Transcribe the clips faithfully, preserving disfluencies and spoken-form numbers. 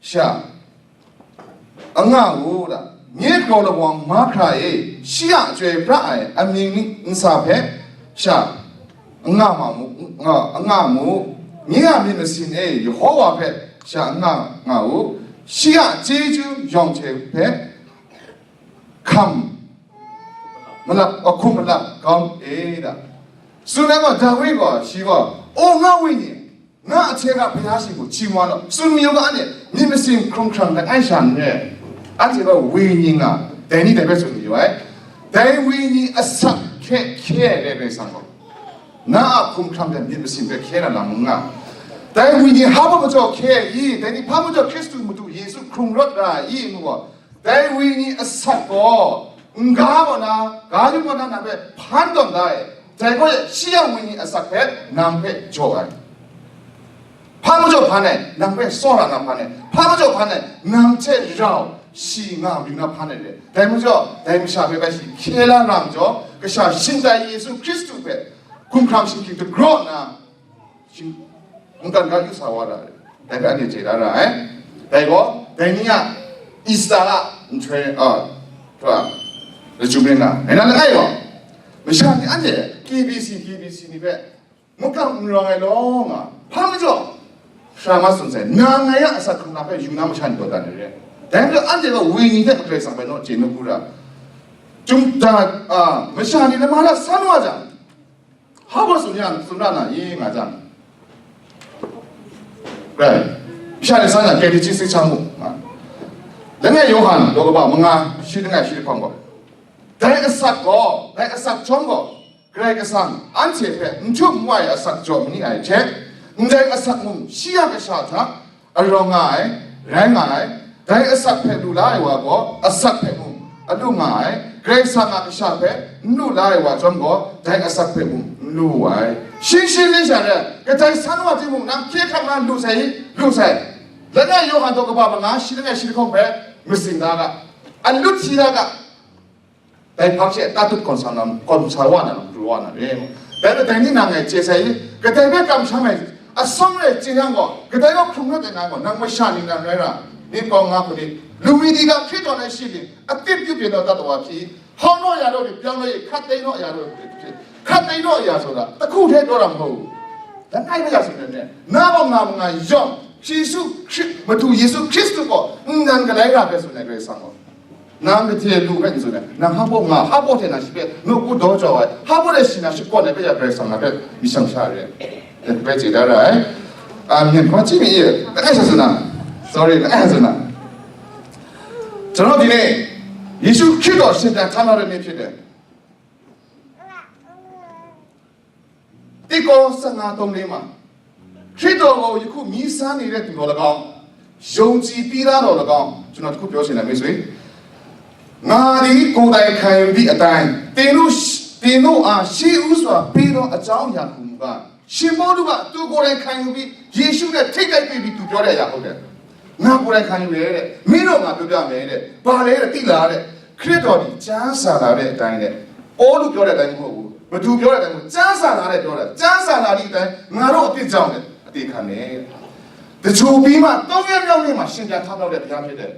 Sha, anga u da, nye kraw lawang mahkra e, shi a chyoi pra ai amying ni nsa hpe, sha, anga ma mu, nga, anga mu, nye a myit masin e, Yehova hpe, sha, anga nga u, shi a chyeju yawng hte hpe, hkam malap, ahkum malap kau e da. Tsun ai gaw, Dawi gaw, shi gaw, O nga wenyi, nga ahte ga Bwahya shi gaw chingwa law, tsun mayu ga, anhte myit masin hkrung hkrang langai sha n re. Anhte gaw wenyi nga, dai ni dai hpe tsun mayu ai. Dai wenyi asak hkye hkye ai Karai Kasang gaw, na a hkum hkrang hte myit masin hpe hkye na lam n nga. Dai wenyi hpa majaw hkye ai i, dai ni hpa majaw Hkristu Madu Yesu hkrung rawt ra ai i, ngu gaw, dai wenyi asak gaw, n ga gaw na, ga yung gaw na, nang hpe hpan tawn da ai. Dai gaw, shi a wenyi asak hpe nang hpe jaw ai. Hpa majaw hpan ai, nang hpe tsawra na hpan ai. Hpa majaw hpan ai, nang hte rau shi nga ring na hpan ai re. Dai majaw, dai masha hpe bai shi hkye la ra majaw, Kasha shingtai Yesu Hkristu hpe hkum hkrang shingkying dagraw nna, shing-, mungkan ga yu sa wa ra ai. Dai hpe anhte chye da ra ai. Dai gaw, dai ni a Easter a nhtoi, a, hpa, lachyum rai nga ai. Ngai na langai gaw, masha ni anhte K B C, K B C ni hpe mungkan n rawng ai law nga, hpa majaw, sara ma tsun sai, nang ngai a asak hkrung na hpe yu na masha ni gaw dan ai re. Dai majaw, anhte gaw wenyi hte Karai Kasang hpe naw chye nawku ra. Chyum da, a, masha ni lama la san wa jang, hpa gaw tsun ya, tsun ra na i nga jang, rai, masha ni san jang, Catechism hte hkam mu, a, langai Yawhan daw kaba manga, shi langai shi lahkawng gaw, dai asak gaw, dai asak chyawm gaw, Karai Kasang anhte hpe n htum n wai asak jaw ma ni ai hte, ndai asak mung shi a kasha hta arawng nga ai, rai nga ai. Dai asak hpe lu la ai wa gaw, asak hpe mung a lu nga ai. Karai Kasang a kasha hpe n lu la ai wa chyawm gaw, dai asak hpe mung n lu ai. Shing shing ning sha re, kadai san wa timung, nang hkye hkrang na lu sai i? Lu sai. Langai Yawhan daw kaba manga, shi langai shi lahkawng hpe matsing da ga, a lut hti da ga. Dai hpang she tatut gawn sa na, gawn sa wa na, pru wa na re. Dai hpe dai ni nang ngai chye sai i? Kadai hpe kamsham ai, atsawm rai chye yang gaw, kadai gaw hkrung rawt ai nga gaw, nang masha ni nang rai ra, ni pawng nga hku ni, Lumitika hkrit tawn ai shi ni, a tip yu byin naw dat wa hpyi, hau naw ya raw ni, pyang naw i, hkat tai naw ya raw ni, hkat tai naw ya, so da, tahku hte daw ra ma u. Langai rai ya tsun ai, na gaw nga ma nga yawng, Yesu Hkri-, Madu Yesu Hkristu gaw nnan galai ra hpe tsun ai Karai Kasang gaw, nang kahte lu hpe n tsun ai, nang hpa baw nga, hpa baw hte nang shi hpe nawku daw jau ai, hpa baw hte shi nang shakawn ai hpe ya Karai Kasang na hpe myit sha re ai, dai hpe chye da ra ai. Amen. Hpa chyi mi e, langai sha tsun na, sorry, langai sha tsun na. ကျွန်တော်ဒီနေ့ယေရှုခရစ်တော်ရှင်ပြန်ထမြောက်တဲ့နေ့ဖြစ်တယ်။ တစ်ကောဆယ့်ငါး သုံးလေးမှာ ခရစ်တော်ကိုယခုမီးစမ်းနေတဲ့သူတော်လည်းကောင်း၊ ယုံကြည်ပြီးသားတော်လည်းကောင်း၊ ကျွန်တော်တစ်ခုပြောချင်တယ် မိတ်ဆွေ။ ငါသည်ကိုယ်တိုင်ခံယူသည့်အတိုင်း၊ သင်တို့၊ သင်တို့အားရှေးဦးစွာပေးသောအကြောင်းအရာကိုမူကား၊ ရှင်ပေါလုကသူကိုယ်တိုင်ခံယူပြီး၊ ယေရှုနဲ့ထိပ်တိုက်တွေ့ပြီးသူပြောတဲ့အရာဟုတ်တယ်။ ငါကိုယ်တိုင်ခံယူတယ်တဲ့။ မင်းတို့ငါပြောပြမယ်တဲ့။ ဘာလဲတဲ့။ သိလားတဲ့။ ခရစ်တော်သည်ကျမ်းစာလာတဲ့အတိုင်းတဲ့။ ပေါလုပြောတဲ့အတိုင်းမဟုတ်ဘူး။ ဘသူပြောတဲ့အတိုင်းမဟုတ်ဘူး။ ကျမ်းစာလာတဲ့ပြောတာ။ ကျမ်းစာလာသည့်အတိုင်းငါတို့အပြစ်ကြောင့်လည်းအသေခံတယ်။ တချို့ပြီးမှသုံးရက်မြောက်နေ့မှာရှင်ပြန်ထမြောက်တဲ့ဘုရားဖြစ်တယ်။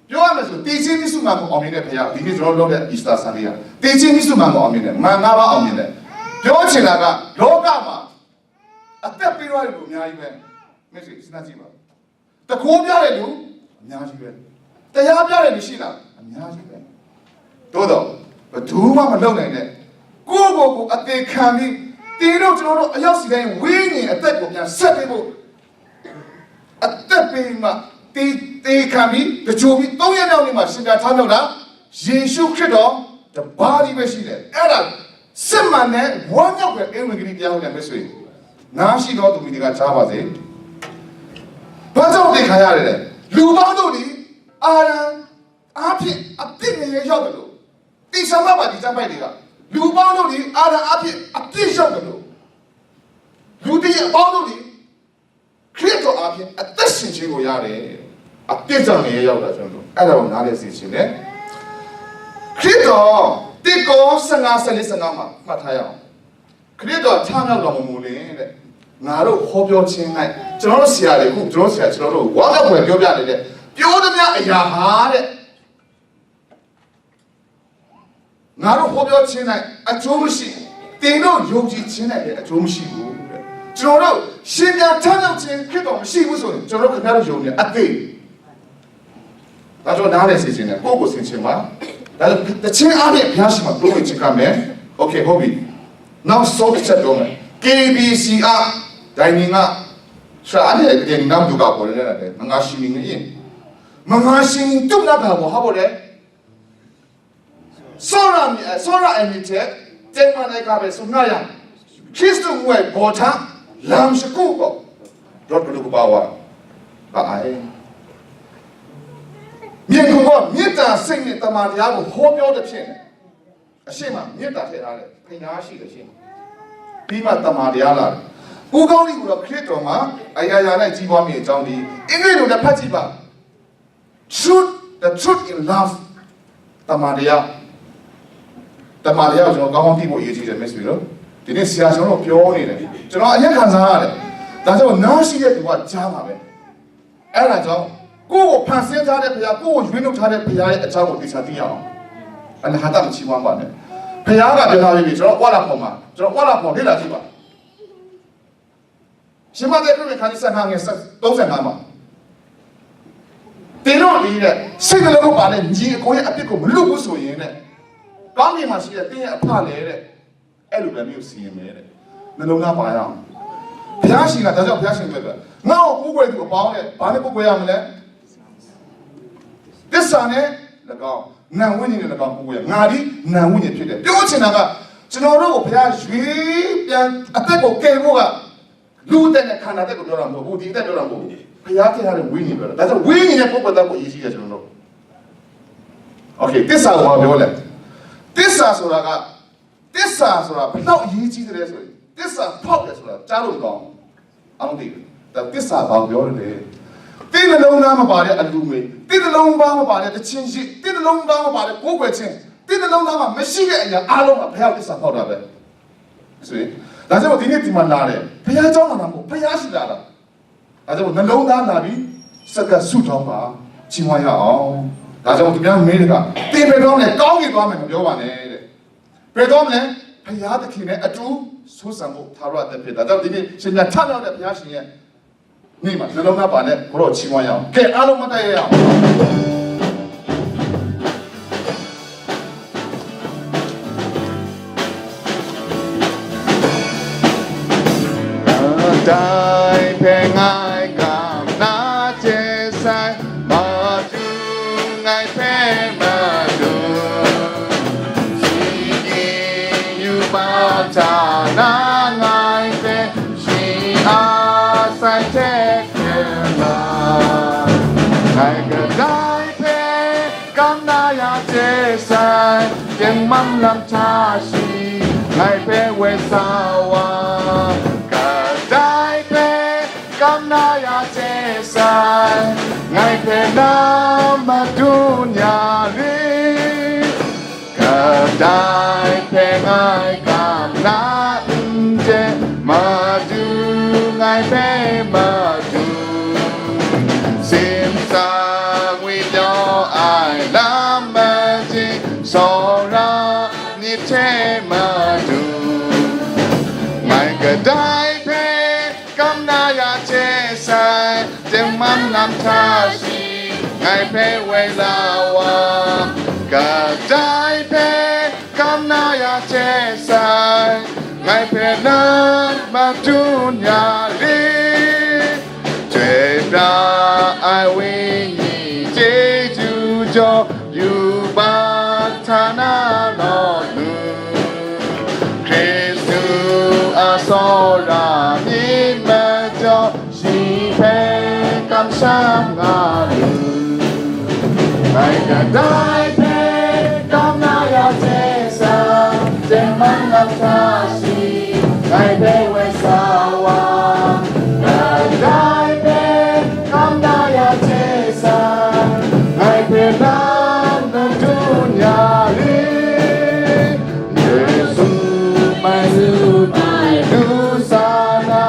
ပြောရမယ်ဆိုသေခြင်းမစ္စုမန်ကိုအောင်မြင်တဲ့ဘုရားဒီနေ့ကျွန်တော်တို့လုပ်တဲ့ Easter Sunday ကသေခြင်းမစ္စုမန်ကိုအောင်မြင်တယ်။ မန်ငါးပါးအောင်မြင်တယ်။ ပြောချင်တာကလောကမှာအသက်ပေးရတဲ့လူအများကြီးပဲ။ မိတ်ဆွေစဉ်းစားကြည့်ပါဦး။ တကိုးပြတဲ့လူအများကြီးပဲ။ တရားပြတဲ့လူရှိလား။ အများကြီးပဲ။ သို့သော်ဘယ်သူမှမလုပ်နိုင်တဲ့ကိုယ့်ကိုယ်ကိုအသေခံပြီးတင်းတို့ကျွန်တော်တို့အရောက်စီတိုင်းဝိညာဉ်အသက်ကိုပြန်ဆက်ပေးဖို့အသက်ပေးမှတေတေခံပြီးတချို့ပြီးသုံးရက်နောက်နေ့မှာရှင်ပြန်ထမြောက်တာယေရှုခရစ်တော်တပါးတည်းပဲရှိတယ်။ အဲ့ဒါစစ်မှန်တဲ့ဝမ်းမြောက်ဖွယ်ဧဝံဂေလိတရားဟောတဲ့မိတ်ဆွေနားရှိသောသူမိတ္တကကြားပါစေ။ ဘာကြောင့်တေခံရတယ်လဲ။ လူပေါင်းတို့သည်အာရန်အားဖြင့်အပြစ်ငရဲရောက်တယ်လို့တေဆံမပါဒီကျမ်းပိုဒ်တွေကလူပေါင်းတို့သည်အာရန်အားဖြင့်အပြစ်ရောက်တယ်လို့လူတည်းအပေါင်းတို့သည်ခရစ်တော်အားဖြင့်အသက်ရှင်ခြင်းကိုရတယ်။ အပြစ်ကြောင့်ငရဲရောက်တာကျွန်တော်အဲ့ဒါကိုနားလည်စေချင်တယ်။ ခရစ်တော်တစ်ကောဆယ့်ငါးဆယ့်လေးဆယ့်ငါးမှာမှတ်ထားရအောင်။ ခရစ်တော်ထမြောက်တော်မမူလင်တဲ့ ငါတို့ဟောပြောခြင်း၌ကျွန်တော်တို့ဆရာတွေအခုကျွန်တော်တို့ဆရာကျွန်တော်တို့ဝါကပွဲပြောပြနေတဲ့ပြောသမျှအရာဟာတဲ့ငါတို့ဟောပြောခြင်း၌အကျိုးမရှိသင်တို့ယုံကြည်ခြင်း၌လည်းအကျိုးမရှိဘူးတဲ့ကျွန်တော်တို့ရှင်ပြန်ထမ်းရောက်ခြင်းခရစ်တော်မရှိဘူးဆိုရင်ကျွန်တော်တို့ခင်ဗျားတို့ယုံနေအသေးဒါကြောင့်နားလည်စေခြင်းနဲ့ကိုယ့်ကိုယ်ဆင်ခြင်ပါဒါကြောင့်တခြင်းအားဖြင့်ဘုရားရှင်မှာတိုးဝင်ခြင်းကမယ် okay ဟုတ်ပြီနောက်ဆုံးတစ်ချက်ပြောမယ် KBC အဒိုင်နင်ကဆရာအဲ့ဒီကနေ့နောက်ဒုက္ခပေါ်နေတယ်မင်္ဂလာရှင်နေရင်မင်္ဂလာရှင်တုတ်နာတာဘောဟာပေါ်တယ်စောရမီစောရအမီတဲ့တဲမန်တဲ့ကပဲဆုနာရခရစ်တုဝဲဘောထလမ်းရှိကူကိုတော့ဘလို့ကပါဝါပါအဲမြေကူကမေတ္တာစိတ်နဲ့တမန်တရားကိုဟောပြောတဲ့ဖြစ်နေအရှိမမေတ္တာထဲထားတယ်ဖျားရှိတယ်ရှိပြီးမှတမန်တရားလာတယ်ကိုကောင်းကြီးကတော့ခရစ်တော်မှာအရာရာ၌ကြီးပွားမည်အကြောင်းဒီအင်္ဂလိပ်လိုလည်းဖတ်ကြည့်ပါ Truth, the truth in love. တမန်တရားတမန်တရားကိုကျွန်တော်ကောင်းကောင်းသိဖို့အရေးကြီးတယ်မိတ်ဆွေတို့ဒီနေ့ဆရာကျွန်တော်ပြောနေတယ်ကျွန်တော်အရင်ခံစားရတယ်ဒါကြောင့်နားရှိတဲ့သူကကြားမှာပဲအဲ့ဒါကြောင့်ကိုယ့်ကိုဖန်ဆင်းထားတဲ့ဘုရားကိုယ့်ကိုရွေးနှုတ်ထားတဲ့ဘုရားရဲ့အကြောင်းကိုသိချင်သိရအောင်အနဟတမချီးမွမ်းပါနဲ့ဘုရားကပြောထားပြီးကျွန်တော်ဝါလာဖော်မှာကျွန်တော်ဝါလာဖော်လေ့လာကြည့်ပါရှင်မတဲ့ခရစ်ဝင်ခန်းကြီး15ငယ်35မှာတင်တော့ဒီတဲ့စိတ်နှလုံးမှာပါတဲ့ညီအကိုရဲ့အပြစ်ကိုမလွတ်ဘူးဆိုရင်တဲ့ကောင်းကင်မှာရှိတဲ့တင်းရဲ့အဖလည်းတဲ့အဲ့လိုပဲမျိုးစီရင်မယ်တဲ့နှလုံးသားပါရအောင်ဘုရားရှင်ကဒါကြောင့်ဘုရားရှင်ပြောတယ်ငါ့ကိုကိုးကွယ်သူအပေါင်းတဲ့ဘာနဲ့ကိုးကွယ်ရမလဲသစ္စာနဲ့၎င်းနာမ်ဝိညာဉ်နဲ့၎င်းကိုးကွယ်ရငါဒီနာမ်ဝိညာဉ်ဖြစ်တယ်ပြောချင်တာကကျွန်တော်တို့ကိုဘုရားရွေးပြန်အသက်ကိုကယ်ဖို့ကလူအသက်နဲ့ခန္ဓာအသက်ကိုပြောတာမဟုတ်ဘူးဒီအသက်ပြောတာမဟုတ်ဘူးဘုရားထည့်ထားတဲ့ဝိညာဉ်ပြောတာဒါကြောင့်ဝိညာဉ်နဲ့ပုဂ္ဂိုလ်သက်ကိုအရေးကြီးတယ်ကျွန်တော်တို့ Okay သစ္စာကိုဘာပြောလဲသစ္စာဆိုတာကသစ္စာဆိုတာဘယ်လောက်အရေးကြီးတယ်လဲဆိုရင်သစ္စာဖောက်တယ်ဆိုတာကြားလို့မကောင်းဘူးအားလုံးသိတယ်ဒါသစ္စာဘာကိုပြောလဲတင်းနှလုံးသားမပါတဲ့အလူငွေတင်းနှလုံးသားမပါတဲ့တခြင်းရစ်တင်းနှလုံးသားမပါတဲ့ကိုးကွယ်ခြင်းတင်းနှလုံးသားမှာမရှိတဲ့အရာအားလုံးကဘုရားသစ္စာဖောက်တာပဲဆိုရင်ဒါကြောင့်ဒီနေ့ဒီမှာလာတယ်ဘုရားကျောင်းလာတာမဟုတ်ဘုရားရှိလာတာဒါကြောင့်နှလုံးသားလာပြီးစက္ကပ်ဆုတောင်းပါချီးမွမ်းရအောင်ဒါကြောင့်ဒီများမင်းတွေကတင်ပဲတော့နဲ့ကောင်းကင်သွားမယ်မပြောပါနဲ့တဲ့ဘယ်တော့လဲဘုရားသခင်နဲ့အတူဆူဆံဖို့သာရအသက်ဖြစ်ဒါကြောင့်ဒီနေ့ရှင်မြတ်ထမြောက်တဲ့ဘုရားရှင်ရဲ့နေ့မှာနှလုံးသားပါနဲ့ကိုတော့ချီးမွမ်းရအောင်ကဲအားလုံးမတိုက်ရအောင်တိုင်းဖဲငိုင်းကမ်နာကျဲဆိုင်မတူငိုင်းဖဲမတူစီကင်းယူပါတာနာငိုင်းဖဲ She asked, I take them out. Like a diaper, come now, ya say, young mum lam tashi, like a way sour. Ka diaper, come now, ya say, like a nama dunya. Kadai hpe ngai kam na n je, madu ngai hpe madu. Simsa ngwi pyaw ai lam majing, sawra myit hte madu. Ngai kadai hpe kam na ya hte sai, tengman lam hta shi, ngai hpe woi la wa, kadai hpe kam na ya hte sai, ngai hpe na madun ya ri. Chyoi pra ai wenyi chyeju jaw, yubak hta na law lu. Hkristu a tsawra myit majaw, shi hpe kamsham nga lu. Ngai kadai hpe kam na ya hte sa, tengman lam hta shi, ngai hpe woi sa wa. Kadai hpe kam na ya hte sa, ngai hpe lam madun ya ri. Yesu mai lu ai lu sa na,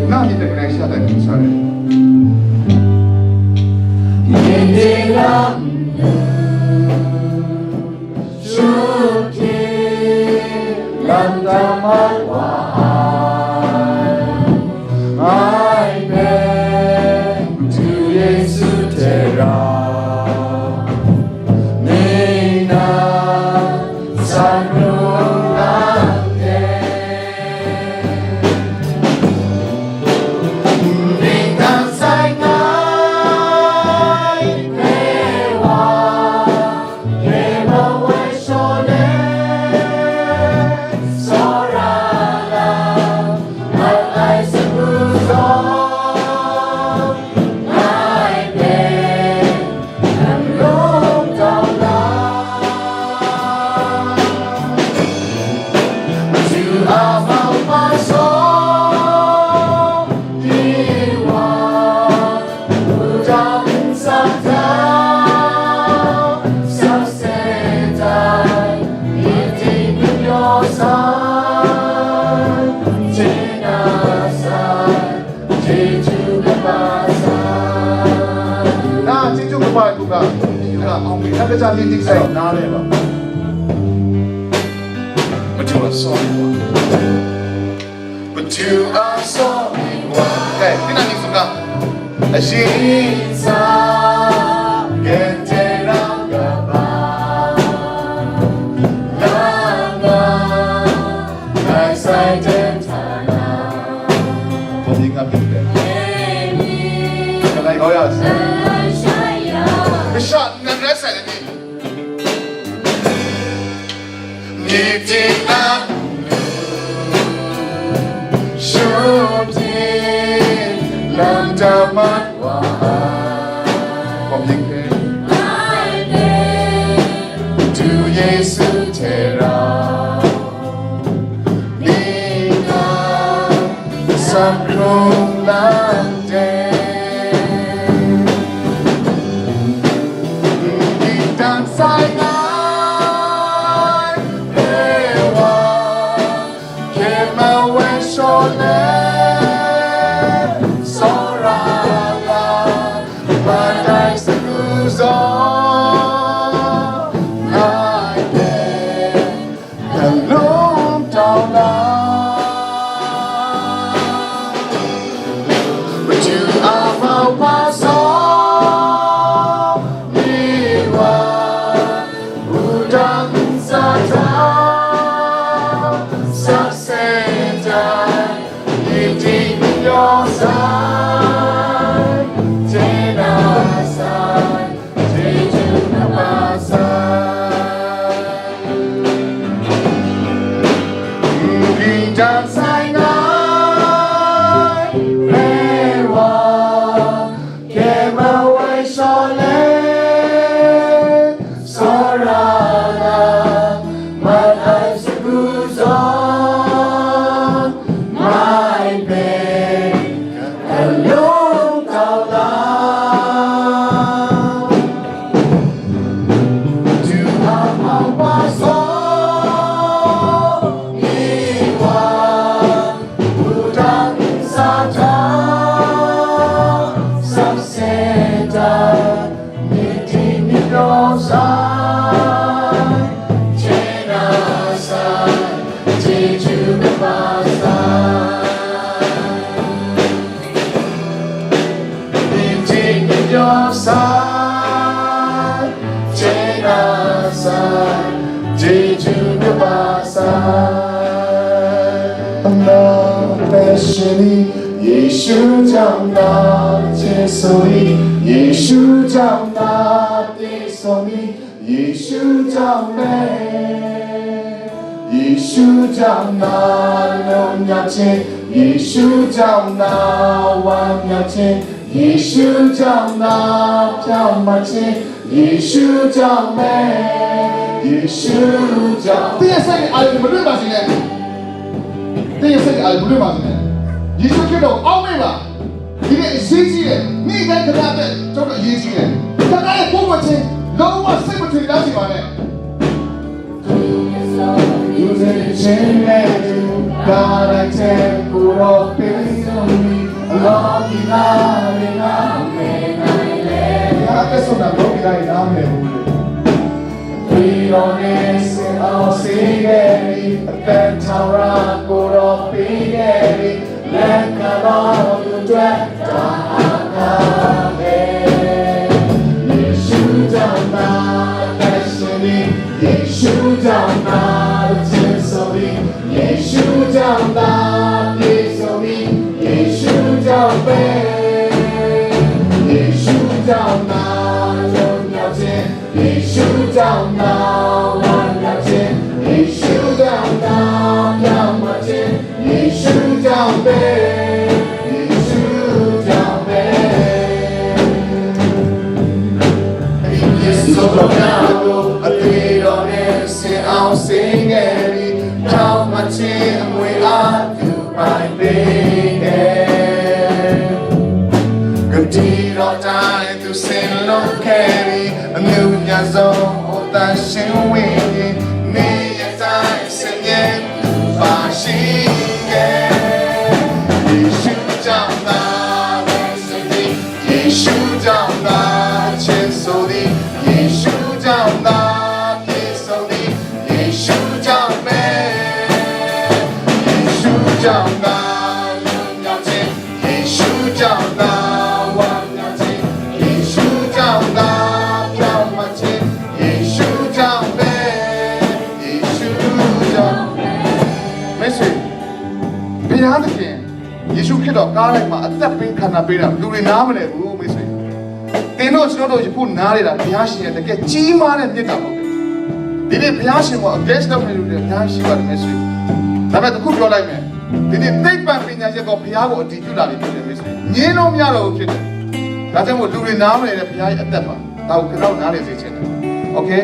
Na myit de galai sha dat hkrum sa rai. Na chyeju kaba ai hku ga, chyeju ga, awng mi hkrat kaja myit dik sai, na le ba. Madu a saw ai wa. Madu a saw ai wa. Kai, tinang ni tsun ga. Ashing sa, gen je rau kaba. Lama, ngai sai jen ta na. Pawm yin nga myit dai. Galai kau ya sai. Masha nnan rai sai ni. Myit ting a shut lam da mat wa ai. Pawm yin hpe. Du Yesu hte rau. Ningnan san hkrung lang de. Ningnan sai ngai hpe wa, hkye mawen shaw let, tsawra la, mat ai sagu zaw, ngai hpe Kalum tau na, maju a mau pa sa, ni wa, wudang sa ta, sa se jai, ni ting yawng sai, jena sai. Sai, jena sai, jeju kaba sai. Nang passion ni, Yesu jam na, Jesu ni, Yesu jam na, Jesu ni, Yesu jam me, Yesu jam na, lung ya che, Yesu jam na, wan ya che, Yesu jam na, pyam ma che, Yesu jam me, Yesu jam. သင်ရဲ့စိတ်နဲ့အာရုံမလွင့်ပါစေနဲ့။ သင်ရဲ့စိတ်နဲ့အာရုံမလွင့်ပါစေနဲ့။ ယေရှုခရစ်တော်ကိုအောက်မေ့ပါ။ ဒီနေ့အရေးကြီးတယ်။ နေ့တိုင်းခဏအတွက်ကျွန်တော်အရေးကြီးတယ်။ ခဏရဲ့ကိုယ်ဝတ်ခြင်းလုံးဝစိတ်မထွေတားစေပါနဲ့။ လူတွေချင်းနဲ့တူဒါလိုက်တဲ့ကိုယ်တော်ပင်စုံပြီးအလောင်းဒီနာရီနာမည်နိုင်လေ။ ဘုရားအသက်ဆုံးတာလောကီသားရဲ့နားမလည်ဘူးလေ။ ပြီးတော့နေစင်အောင်စေခဲ့ပြီးအသက်ထာဝရကိုယ်တော်ပေးခဲ့ပြီး လက်ခံတော်သူအတွက်တာအခါပဲ။ ယေရှုကြောင့်သာအသက်ရှင်နေ၊ ယေရှုကြောင့်သာသီချင်းဆိုပြီး၊ ယေရှုကြောင့်သာပြည့်စုံပြီး၊ ယေရှုကြောင့်ပဲ၊ ယေရှုကြောင့်သာလွတ်မြောက်ခြင်း၊ ယေရှုကြောင့်သာဝမ်းမြောက်ခြင်း၊ ယေရှုကြောင့်သာပြောင်းလဲခြင်း၊ ယေရှုကြောင့်ပဲ၊ ယေရှုကြောင့်ပဲ။ ယေရှုတော်များကိုအသွေးတော်နဲ့ဆင်အောင်ဆင်ခဲ့ပြီး၊ ဖြောင့်မတ်ခြင်းအမွေအသူပိုင်ပေးခဲ့။ ဂတိတော်တိုင်းသူဆင်လွတ်ခဲ့ပြီး၊ အနုညံ့ဆုံးအိုသန့်ရှင်ဝိညာဉ်၊ နေ့ရက်တိုင်းဆင်ញင်သူပါရှိခဲ့။ ယေရှုကြောင့်သာဝိညာဉ်၊ ယေရှုကြောင့်သာသီချင်းဆိုသည်၊ ယေရှုကြောင့်သာပြည့်စုံသည်၊ ယေရှုကြောင့်ပဲ၊ ယေရှုကြောင့်သာလွတ်မြောက်ခြင်း၊ ယေရှုကြောင့်သာဝမ်းမြောက်ခြင်း၊ ယေရှုကြောင့်သာဖြောင့်မတ်ခြင်း၊ ယေရှုကြောင့်ပဲ၊ ယေရှုကြောင့်ပဲ။ မိတ်ဆွေ၊ ဘုရားသခင်ယေရှုခရစ်တော်ကားထဲမှာအသက်ပေးခန္ဓာပေးတာလူတွေနားမလည်ဘူးမိတ်ဆွေ။ သင်တို့ကျွန်တော်တို့ယခုနားနေတာဘုရားရှင်ရဲ့တကယ်ကြီးမားတဲ့မေတ္တာမဟုတ်ဘူး။ ဒီနေ့ဘုရားရှင်ကို against လုပ်နေလူတွေအများကြီးရှိပါတယ်မိတ်ဆွေ။ ဒါပေမဲ့တစ်ခုပြောလိုက်မယ်။ ဒီနေ့သိပ္ပံပညာရပ်ကဘုရားကိုအတည်ပြုလာပြီဖြစ်တယ်မိတ်ဆွေ။ ငြင်းလို့မရတော့ဘူးဖြစ်တယ်။ ဒါကြောင့်မို့လူတွေနားမလည်တဲ့ဘုရားရဲ့အသက်ပါ။ ဒါကိုကျွန်တော်နားလည်စေချင်တယ်။ Okay?